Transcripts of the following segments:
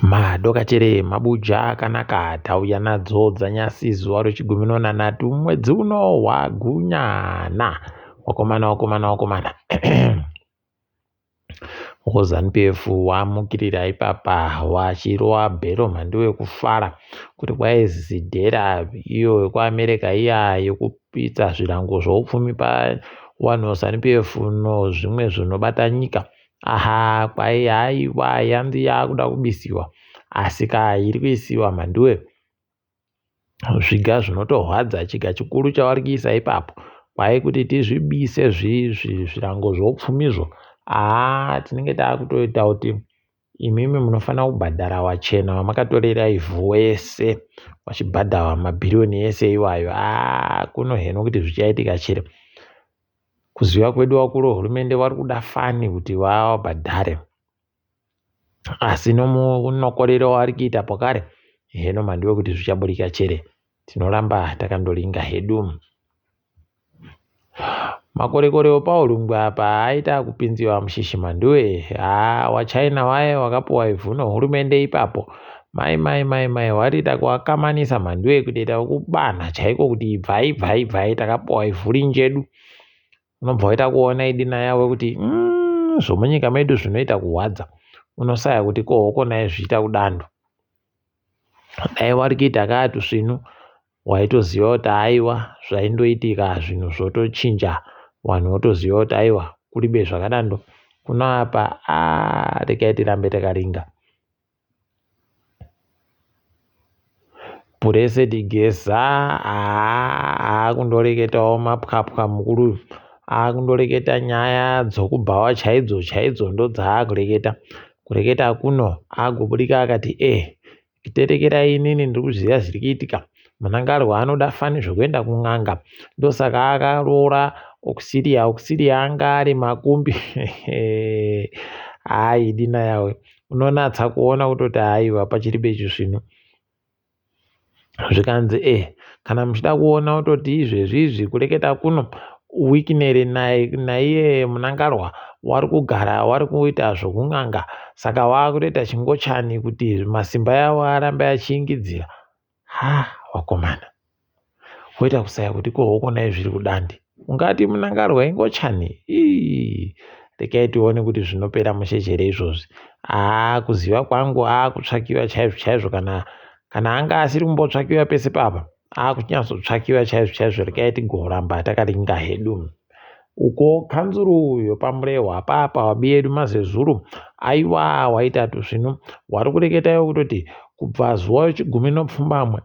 Madokachere mabuja akanaka tauya nadzo dzanyasi zuva rechigumi nonanhatu mwedzi uno wagunyana. Wakomana wakomana wakomana. WeZanu-PF wamukirira ipapa wachirova bhero mhandu yekufara kuti kwai zidhera iyo yekuAmerica iya yekuita zvirango zvoupfumi pavanhu veZanu-PF nozvimwe zvinobata nyika. Aha kwai haiwa yanzi yakuda kubisiwa asi ka iri kuisiwa mhanduwe zviga zvinotorwadza chiga chikuru chavari kuisa ipapo kwai kuti tizvibise zvirango zvoupfumizvo haa tinenge takutoita kuti imimi munofanira kubhadhara wachena wamakatorera ivhu wese wachibhadhara mabhiriyoni ese iwayo haa kuno heno kuti zvichaitika chiri kuziva kwedu vakuru vehurumende vari kuda fani kuti vabhadhare asi nomunokorero wavari kuita pakare heno mhandu wekuti zvichaburika chere tinoramba takandoringa hedu makorekore opaurungwe apa aita kupinziwa mushishi mhanduwe haa wachina waye wakapuwa ivhu nehurumende ipapo mai mai mai mai wariita kuwakamanisa mhanduwe kutoita wekubanha chaiko kuti ibvai ibvai ibvai takapuwa ivhu rinjedu unobva waita kuona idina yavo kuti zvomunyika medu zvinoita kuhwadza unosaya kuti kohoko naye zvichiita kudando dai wari kuita kaa tusvinu waitoziva kuti aiwa zvaindoitika zvinhu zvotochinja vanhu votoziva kuti aiwa kuribe zvakadando kuno apa aa regai tirambe takaringa Blessed Geza haa akundoreketawo mapwapwa mukuru uyu akundoreketa nyaya dzokubhawa chaidzo chaidzo ndodzaakureketa kureketa kuno agobudika akati e terekerai inini ndiri kuziva zviri kuitika Mnangarwa anoda fani zvekuenda kun'anga ndosaka akaroora Auxilia Auxilia anga ari makumbi haidi nayawe unonatsa kuona kutoti haiwa pachiribe chisvinu zvikanzi e kana muchida kuona kutoti izvezvi izvi kureketa kuno Wicknell naiye Mnangarwa wari kugara wari kuita zvokun'anga saka wakutoita chingochani kuti masimba yavo arambe achiingidzira ha wakomana woita kusaya kuti ko hokonai zviri kudandi ungati Mnangarwa ingochani ii regai tione kuti zvinopera mushe chere izvozvi haa kuziva kwangu aakutsvakiwa chaizvo chaizvo kana kana anga asiri kumbotsvakiwa pese papa akunyatsotsvakiwa chaizvo chaizvo regai tigoramba takaringa hedu uko kanzuru yopamurehwa papa wabi yedu mazezuru aiwa waita tusvinu wari kureketa iwo kutoti kubva zuva rechigumi nopfumbamwe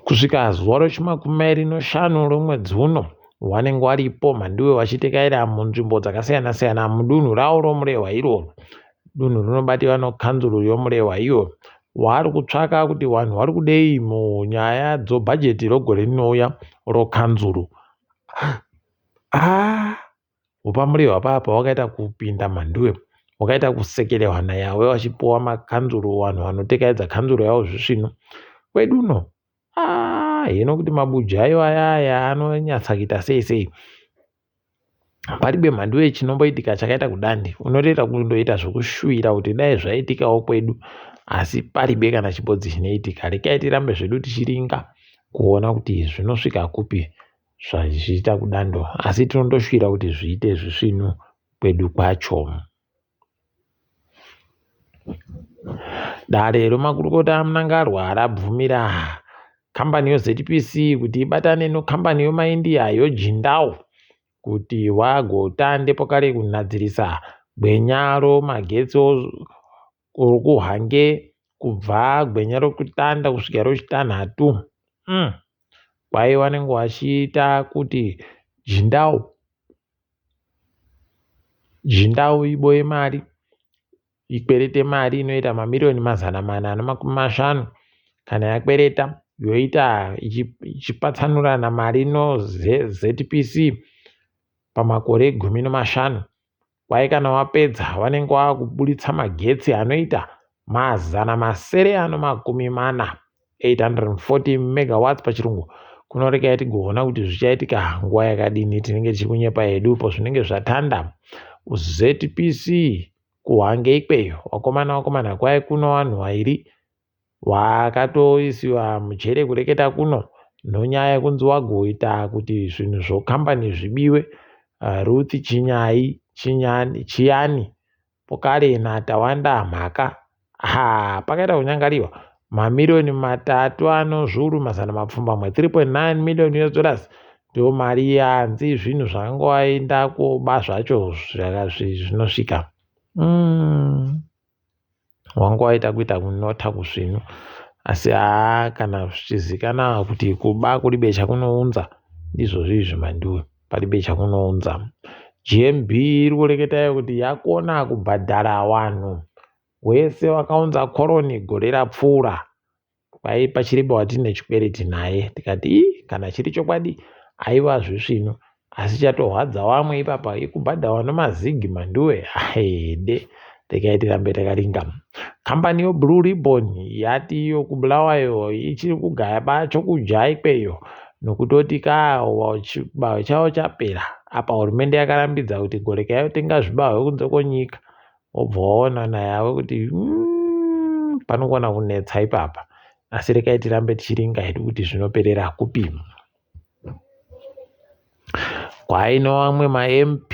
kusvika zuva rechimakumi mairi noshanu romwedzi uno wanenge waripo mhanduwe vachitekaira munzvimbo dzakasiyana siyana mudunhu ravo romurehwa iroro dunhu rinobatiwa nokanzuru yomurehwa iyo waari kutsvaka kuti vanhu vari kudei munyaya dzobhajeti rogore rinouya rokanzuru ah Wopamurehwa paya pawakaita kupinda mhanduwe wakaita kusekerehwa naYahweh wachipuwa makanzuru vanhu vanotekaidza kanzuru yavo zvisvinu kwedu uno ah hino kuti mabuja ayo aya aya anonyatsa kuita sei sei paribe mhanduwe chinomboitika chakaita kudandi unotoita kundoita zvokushuwira kuti dai zvaitikawo kwedu asi paribe kana chibodzi chinoitika rekai tirambe zvedu tichiringa kuona kuti zvinosvika kupi zvazvichiita kudando asi tinondoshuvira kuti zviite zvisvinu kwedu kwacho. Dare remakurukota aMnangagwa rabvumira kambani yoZPC kuti ibatane nekambani yomaIndia yoJindal kuti vagotande pakare kunhadzirisa gwenya romagetsi rokuHwange kubva gwenya rokutanda kusvika rochitanhatu. Kwai vanenge vachiita kuti Jindal Jindal iboye mari ikwerete mari inoita mamiriyoni 450 kana yakwereta yoita ichipatsanurana mari noZPC pamakore 15 Kwai kana wapedza vanenge vakuburitsa magetsi anoita 640, 840 megawatts pachirungu. Kunorekai tigoona kuti zvichaitika nguva yakadini tinenge tichikunyepa hedu po zvinenge zvatanda. ZPC. KuHwange ikweyo vakomana vakomana kwai kuno vanhu vairi wakatoisiwa mujere kureketa kuno nonyaya yekunzi wagoita kuti zvinhu zvokambani zvibiwe. Ruth Chinyai Chinyani Chiyani Pokale naTawanda Mhaka. Ha, pakaita kunyangariwa mamiriyoni matatu ano zviuru mazana mapfumbamwe 3.9 million US dollars ndiyo mari yanzi zvinhu zvakangoenda koba zvacho zvinosvika. Wanga waita kuita kunota kusvinu asi haa kana zvichizikanwa kuti kuba kuri chakunounza ndizvozvo izvi mandiwe paribe chakunounza. GMB iri kureketayo kuti yakona kubhadhara vanhu wese wakaunza koroni gore rapfuura. Kwai pachiripo watine chikwereti naye tikati ii kana chiri chokwadi aiwa zvisvinu asi chatorwadza wamwe ipapa ikubhadharwa nemazigi manduwe ahede regai tirambe takaringa. Kambani yoBlue Ribbon yati iyo kuBulawayo ichiri kugaya ba chokudya ikweyo nokutoti ka chibahwe chavo chapera apa hurumende yakarambidza kuti goreka yotenga zvibahwe kunze kwenyika wobva waona nayawe kuti panogona kunetsa ipapa asi regai tirambe tichiringa hedu kuti zvinoperera kupi. Kwaino vamwe maMP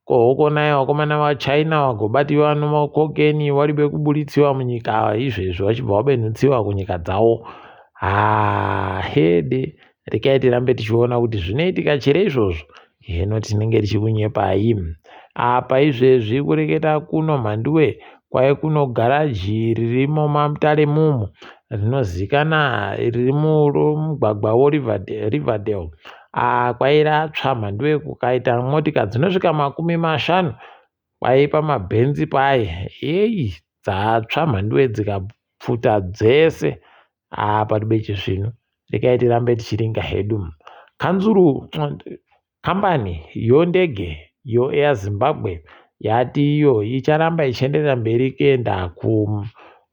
kohokonai vakomana vaChina vagobatiwa nemakokeni vari vekuburitsiwa munyika izvezvi vachibva vabenutsiwa kunyika dzavo. Haa hede regai tirambe tichiona kuti zvinoitika chere izvozvo heno tinenge tichikunyepai. Apa izvezvi kureketa kuno mhanduwe kwai kuno garaji ririmo maMutare mumu rinozikana riri mumugwagwa weRiverdale. Kwai ratsva mhanduwe kukaita motika dzinosvika 50 kwai pamabhenzi paye heyi dzatsva mhanduwe dzikapfuta dzese. Paribe chisvinu regai tirambe tichiringa hedu. Kanzuru kambani yondege yoAir Zimbabwe yati iyo icharamba ichienderera mberi kuenda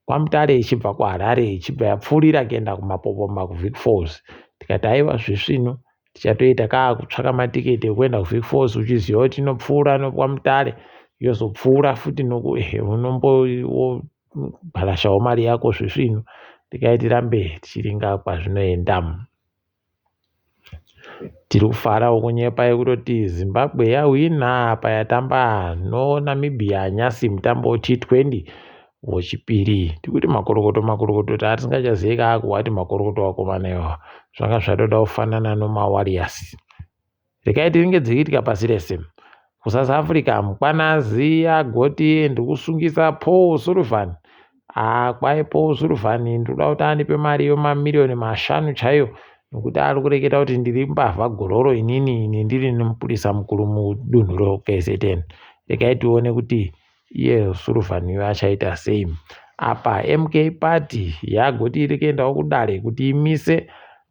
kwaMutare ichibva kuHarare ichibva yapfuurira kuenda kumapopoma kuVic Falls. Tikati aiwa zvisvinu tichatoita kaakutsvaka matiketi ekuenda kuVic Falls uchiziva kuti inopfuura nokwaMutare yozopfuura futi unombobharashawo mari yako zvisvinu. Regai tirambe tichiringa kwazvinoenda. Tiri kufarawo kunyepa yekutoti Zimbabwe yahwina payatamba noNamibia nyasi mutambo T20 wechipiri. Tikuti makorokoto makorokoto tatisingachazivi kaakuwati makorokoto vakomana iwawa zvanga zvatoda kufanana nomaWarriors. Regai tiringe dziriitika pasi rese. KuSouth Africa Mkwanazi agoti ndikusungisa Paul Sullivan. Kwai Paul Sullivan ndinoda kuti andipe mari yemamiriyoni 5 chaiyo nokuti ari kureketa kuti ndiri mbavha gororo inini ini ndiri mupurisa mukuru mudunhu reKZN. Regai tione kuti iye Sullivan uyu achaita sei. Apa MK Party yagoti iri kuendawo kudare kuti imise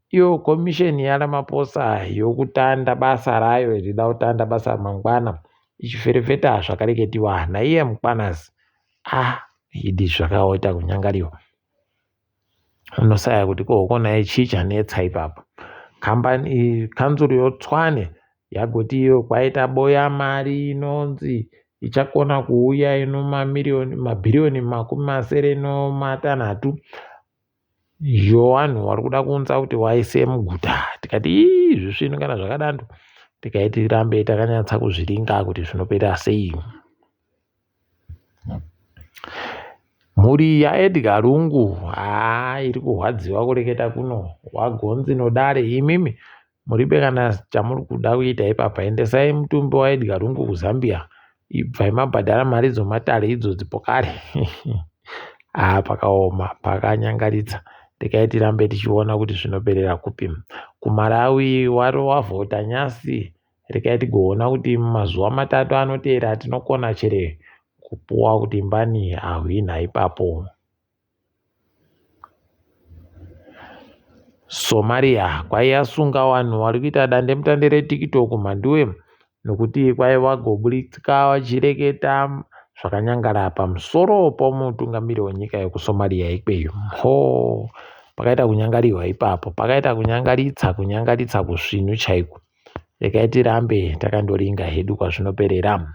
iyo komisheni yaRamaphosa yokutanda basa rayo irida kutanda basa mangwana ichiferefeta zvakareketiwa naiye Mkwanazi. Idi zvakaita kunyangariwa. Unosaya kuti kohokonai chii chanetsa ipapo. Kambani kanzuru yoTshwane yagoti iyo kwaita boya mari inonzi ichakona kuuya ino mamiriyoni mabhiriyoni 76 yovanhu vari kuda kuunza kuti waise muguta. Tikati ii zvisvinu kana zvakadando tikai tirambe takanyatsa kuzviringa kuti zvinopera sei. Mhuri yaEdgar Lungu haa iri kurwadziwa kureketa kuno wagonzi nodare imimi muribe kana chamuri kuda kuita ipapa endesai mutumbi waEdgar Lungu kuZambia ibvai mabhadhara mari dzomatare idzodzi pokare. Pakaoma pakanyangaritsa regai tirambe tichiona kuti zvinoperera kupi. KuMalawi waro wavhota nyasi regai tigoona kuti mumazuva 3 anoteera tinokona chere kupuwa kuti mbani ahwina ipapo. Somalia kwai yasunga vanhu vari kuita dandemutande reTiktok mhanduwe nokuti kwai vagoburitsika vachireketa zvakanyangara pamusoro pomutungamiri wenyika yekuSomalia ikweyo. Ho pakaita kunyangariwa ipapo pakaita kunyangaritsa kunyangaritsa kusvinu chaiko. Regai tirambe takandoringa hedu kwazvinoperera.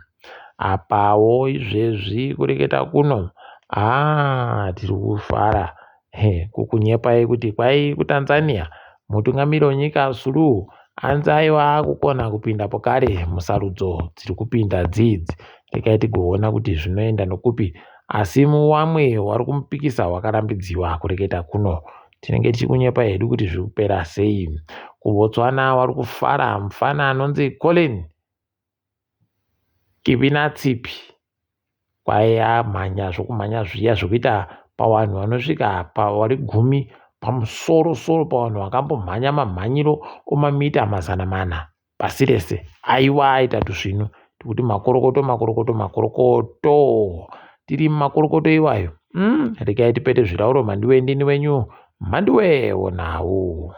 Apawo izvezvi kureketa kuno haa tiri kufara he kukunyepai kuti kwai kuTanzania mutungamiri wenyika Suluhu anzi aiwa akukona kupinda pokare musarudzo dziri kupinda dzidzi. Regai tigoona kuti zvinoenda nokupi asi wamwe wari kumupikisa wakarambidziwa kureketa kuno. Tinenge tichikunyepa hedu kuti zviri kupera sei. KuBotswana wari kufara mufana anonzi Colin Kibinatsipi kwai amhanya zvokumhanya zviya zvokuita pavanhu vanosvika pavari gumi pamusoro soro pavanhu vakambomhanya mamhanyiro omamita 400 pasi rese. Aiwa aita tusvinu tikuti makorokoto makorokoto makorokoto tiri mumakorokoto iwayo. Regai tipete zvirauro mhandiwe ndini wenyu mhandiwe wonawo.